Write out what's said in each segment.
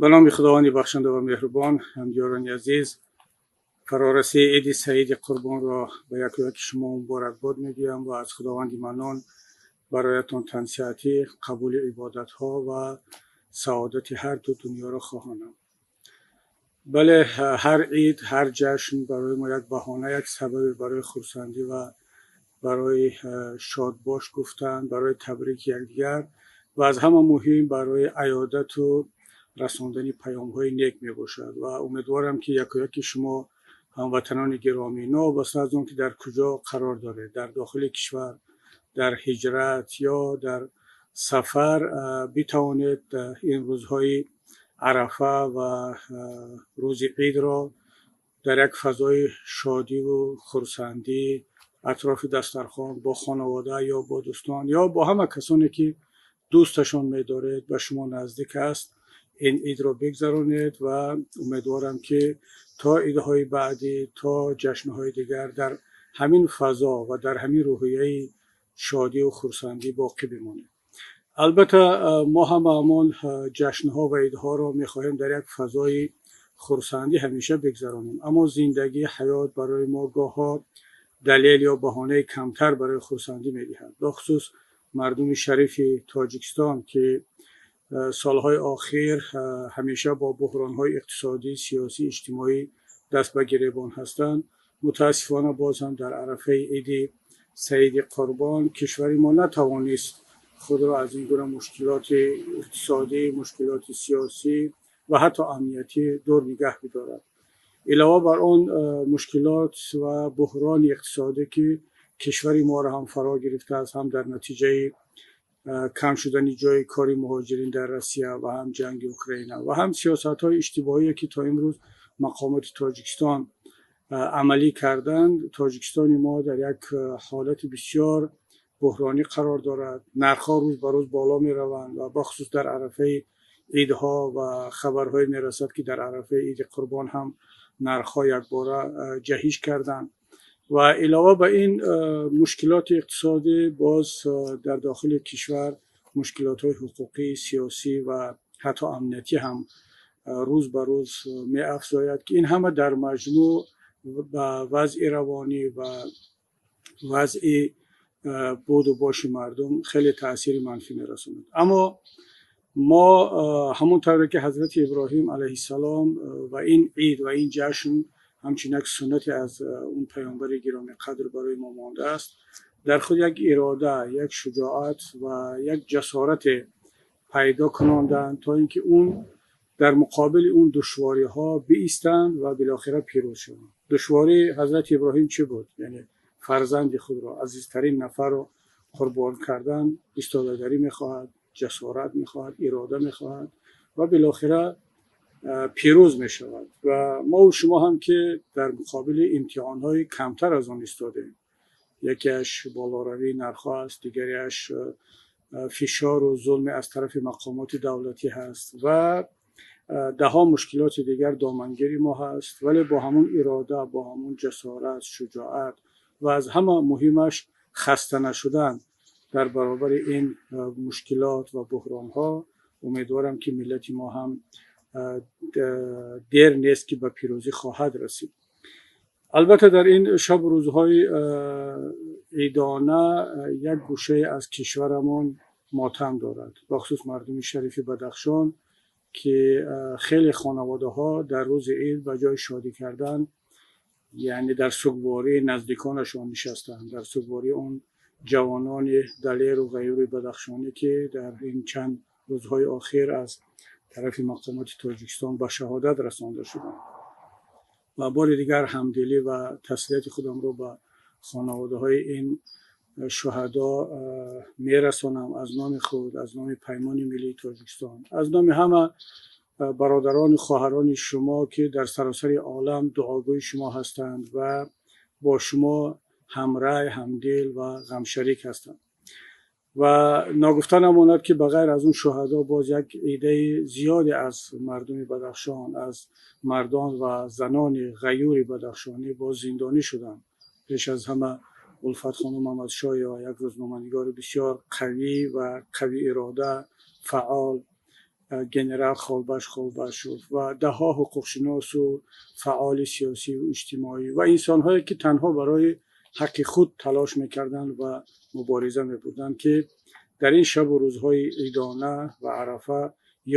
Ба номи Худованди бахшанда ва меҳрубон. Ҳамдиёрони азиз, фарорасии Иди Саиди Қурбонро ба яку яки шумо муборакбод мегӯям ва аз Худованди Маннон бароятон тансиҳатӣ, қабули ибодатҳо ва саодати ҳар ду дунёро хоҳонам. Бале, ҳар ид, ҳар ҷашн барои мо як баҳона, як сабабе барои хурсандӣ ва барои шодбош гуфтан, барои табрики якдигар ва аз ҳама муҳим барои аёдату расондани паёмҳои нек мебошад. Ва умедворам, ки яку яки шумо, ҳамватанони гиромӣ, новобаста аз он ки дар куҷо қарор доред, дар дохили кишвар, дар ҳиҷрат ё дар сафар, битавонед ин рӯзҳои Арафа ва рӯзи идро дар як фазои шодиву хурсандӣ, атрофи дастархон, бо хонавода ё бо дӯстон ё бо ҳама касоне ки дӯсташон медоред, ба шумо наздик аст, ин идро бигзаронед. Ва умедворам, ки то идҳои баъдӣ, то ҷашнҳои дигар дар ҳамин фазо ва дар ҳамин рӯҳияи шодиву хурсандӣ боқӣ бимонед. Албатта, мо ҳама ҳамон ҷашнҳо ва идҳоро мехоҳем дар як фазои хурсандӣ ҳамеша бигзаронем, аммо зиндагӣ, ҳаёт барои мо гоҳҳо далел ё баҳонаи камтар барои хурсандӣ медиҳад. Бахусус мардуми шарифи Тоҷикистон, ки солҳои охир ҳамеша бо буҳронҳои иқтисодӣ, сиёсӣ, иҷтимоӣ даст ба гиребон ҳастанд. Мутаассифона, боз ҳам дар арафаи Иди Саиди Қурбон кишвари мо натавонист худро аз ин гуна мушкилоти иқтисодӣ, мушкилоти сиёсӣ ва ҳатто амниятӣ дур нигаҳ бидорад. Илова бар он мушкилот ва буҳрони иқтисодӣ, ки кишвари моро ҳам фаро гирифтааст, ҳам дар натиҷаи кам шудани ҷойи кори муҳоҷирин дар Россия ва ҳам ҷанги Украина ва ҳам сиёсатҳои иштибоҳие, ки то имрӯз мақомоти Тоҷикистон амалӣ карданд, Тоҷикистони мо дар як ҳолати бисёр буҳронӣ қарор дорад. Нархҳо рӯз ба рӯз боло мераванд ва бахусус дар арафаи идҳо, ва хабарҳое мерасад, ки дар арафаи Иди Қурбон ҳам нархҳо якбора ҷаҳиш карданд. Ва илова ба ин мушкилоти иқтисодӣ, боз дар дохили кишвар мушкилотҳои ҳуқуқӣ, сиёсӣ ва ҳатто амниятӣ ҳам рӯз ба рӯз меафзояд, ки ин ҳама дар маҷмӯъ ба вазъи равонӣ ва вазъи буду боши мардум хеле таъсири манфӣ мерасонад. Аммо мо ҳамон тавре ки ҳазрати Иброҳим алайҳиссалом ва ин ид ва ин ҷашн ҳамчун як суннате аз он паёмбари гиромиқадр барои мо мондааст, дар худ як ирода, як шуҷоат ва як ҷасорате пайдо кунонданд, то ин ки он дар муқобили он душвориҳо биистанд ва билохира пирӯз шаванд. Душвории ҳазрати Иброҳим чӣ буд? Яъне фарзанди худро, азизтарин нафарро қурбон кардан истодагарӣ мехоҳад, ҷасорат мехоҳад, ирода мехоҳад ва билохира пирӯз мешавад. Ва мову шумо ҳам, ки дар муқобили имтиҳонҳои камтар аз он истодем, якеаш болоравии нархҳо аст, дигареаш фишору зулме аз тарафи мақомоти давлатӣ ҳаст ва даҳо мушкилоти дигар домангири мо ҳаст, вале бо ҳамон ирода, бо ҳамон ҷасорат, шуҷоат ва аз ҳама муҳимаш хаста нашудан дар баробари ин мушкилот ва буҳронҳо, умедворам, ки миллати мо ҳам дер нест, ки ба пирӯзӣ хоҳад расид. Албатта, дар ин шабу рӯзҳои идона як гӯшае аз кишварамон мотам дорад, бахусус мардуми шарифи Бадахшон, ки хеле хонаводаҳо дар рӯзи ид ба ҷои шодӣ кардан, яъне дар сугвории наздиконашон нишастанд, дар сугвории он ҷавонони далеру ғайюри бадахшонӣ, ки дар ин чанд рӯзҳои охир аз тарафи мақомоти Тоҷикистон ба шаҳодат расонда шуданд. Ва бори дигар ҳамдилӣ ва таслияти худамро ба хонаводаҳои ин шуҳадо мерасонам, аз номи худ, аз номи Паймони Миллии Тоҷикистон, аз номи ҳама бародарону хоҳарони шумо, ки дар саросари олам дуогӯи шумо ҳастанд ва бо шумо ҳамрай, ҳамдил ва ғамшарик ҳастанд. Ва ногуфта намонад, ки ба ғайр аз он шуҳадо боз як идаи зиёде аз мардуми Бадахшон, аз мардон ва занони ғайюри бадахшонӣ боз зиндонӣ шуданд. Пеш аз ҳама Улфат хонум Мамадшоева, як рӯзноманигори бисёр қавӣ ва қавӣ ирода, фаъол. генерал Холбаш Холбашов ва даҳҳо ҳуқуқшиносу фаъоли сиёсию иҷтимоӣ ва инсонҳое, ки танҳо барои ҳаққи худ талош мекарданд ва мубориза мебурданд, ки дар ин шабу рӯзҳои идона ва Арафа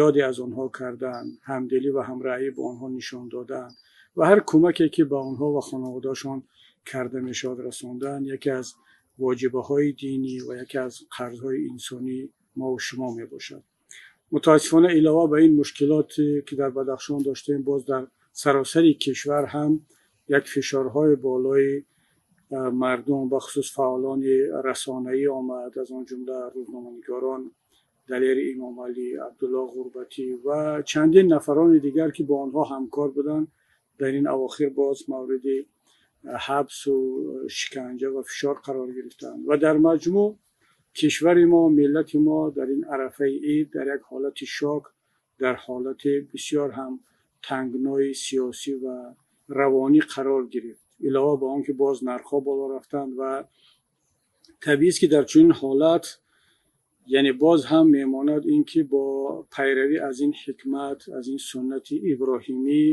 ёде аз онҳо карданд, ҳамдилӣ ва ҳамраҳӣ бо онҳо нишон доданд ва ҳар кӯмаке, ки ба онҳо ва хонаводаашон карда мешавад, расонданд, яке аз воҷибаҳои динӣ ва яке аз қарзҳои инсонии мо шумо мебошад. Мутаассифона, илова ба ин мушкилоте, ки дар Бадахшон доштем, боз дар саросари кишвар ҳам як фишорҳои болои мардум, бахусус фаъолони расонаӣ омад, аз он ҷумла рӯзноманигорон Далери Имомалӣ, Абдулло Ғурбатӣ ва чандин нафарони дигар, ки бо онҳо ҳамкор буданд, дар ин авохир боз мавриди ҳабсу шиканҷа ва фишор қарор гирифтанд. Ва дар маҷмӯъ кишвари мо, миллати мо дар ин арафаи ид дар як ҳолати шок, дар ҳолати бисёр ҳам тангнои сиёсӣ ва равонӣ қарор гирифт, илова ба он ки боз нархҳо боло рафтанд. Ва табиист, ки дар чунин ҳолат, яъне боз ҳам мемонад ин ки бо пайравӣ аз ин ҳикмат, аз ин суннати иброҳимӣ,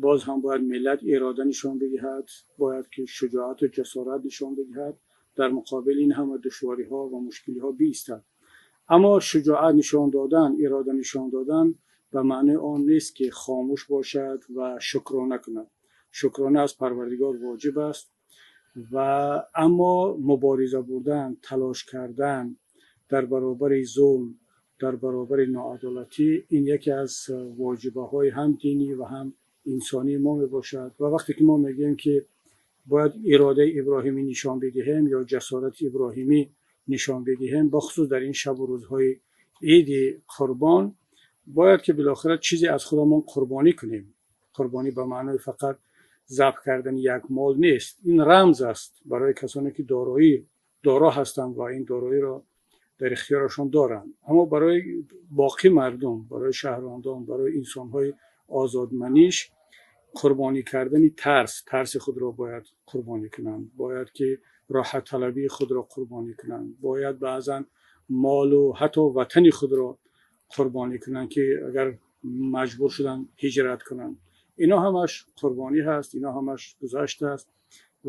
боз ҳам бояд миллат ирода нишон бидиҳад, бояд ки шуҷоату ҷасорат нишон бидиҳад, дар муқобили ин ҳама душвориҳо ва мушкилиҳо биистад. Аммо шуҷоат нишон додан, ирода нишон додан ба маънои он нест, ки хомӯш бошад ва шукрона кунад. Шукрона аз Парвардигор воҷиб аст ва аммо мубориза бурдан, талош кардан дар баробари зулм, дар баробари ноадолатӣ, ин яке аз воҷибаҳои ҳам динӣ ва ҳам инсонии мо мебошад. Ва вақте ки мо мегӯем, ки бояд иродаи иброҳимӣ нишон бидиҳем ё ҷасорати иброҳимӣ нишон бидиҳем, бахусус дар ин шабу рӯзҳои иди Қурбон, бояд ки билохира чизе аз худамон қурбонӣ кунем. Қурбонӣ ба маънои фақат забҳ кардани як мол нест. Ин рамз аст барои касоне, ки дороӣ доро ҳастанд ва ин дороиро дар ихтиёрашон доранд. Аммо барои боқӣ мардум, барои шаҳрвандон, барои инсонҳои озодманиш, қурбонӣ кардани тарс, тарси худро бояд қурбонӣ кунанд, бояд ки роҳатталабии худро қурбонӣ кунанд, бояд баъзан молу ҳатто ватани худро қурбонӣ кунанд, ки агар маҷбур шуданд, ҳиҷрат кунанд. Ино ҳамаш қурбонӣ ҳаст, ино ҳамаш гузашт аст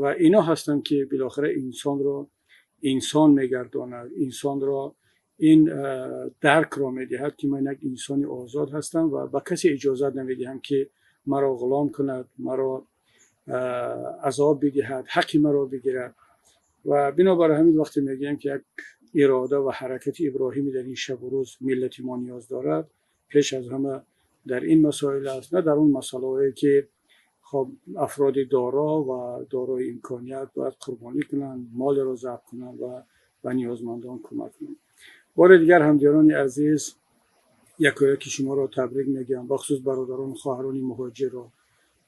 ва ино ҳастанд, ки билохира инсонро инсон мегардонад, инсонро ин даркро медиҳад, ки ман як инсони озод ҳастам ва ба касе иҷозат намедиҳам, ки маро ғулом кунад, маро азоб бидиҳад, ҳаққи маро бигирад. Ва бинобар ҳамин, вақте мегӯем, ки як ирода ва ҳаракати иброҳимӣ дар ин шабу рӯз миллати мо ниёз дорад, пеш аз ҳама дар ин масоил аст, на дар он масъалаҳое, ки хоб афроди доро ва дорои имконият бояд қурбонӣ кунанд, молеро забҳ кунанд ва ба ниёзмандон кӯмак кунанд. Бори дигар, ҳамдиёрони азиз, якояки шуморо табрик мегӯям, бахусус бародарону хоҳарони муҳоҷирро,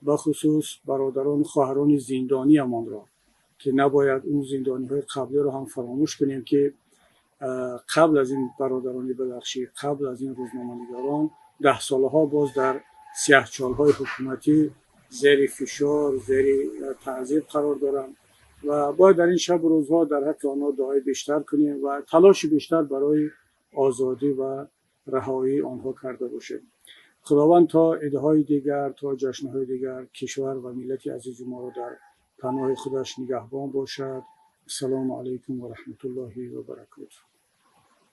бахусус бародарону хоҳарони зиндониямонро, ки набояд он зиндониҳои қаблиро ҳам фаромӯш кунем, ки қабл аз ин бародарони бадахшӣ, қабл аз ин рӯзноманигорон даҳсолаҳо боз дар сиёҳчолҳои ҳукуматӣ зери фишор, зери таъзиб қарор доранд ва бояд дар ин шабу рӯзҳо дар ҳаққи онҳо дуои бештар кунем ва талоши бештар барои озодӣ ва раҳоии онҳо карда бошем. Худованд то идҳои дигар, то ҷашнҳои дигар кишвар ва миллати азизи моро дар паноҳи худаш нигаҳбон бошад. Ассалому алайкум ва раҳматуллоҳи ва баракотуҳ.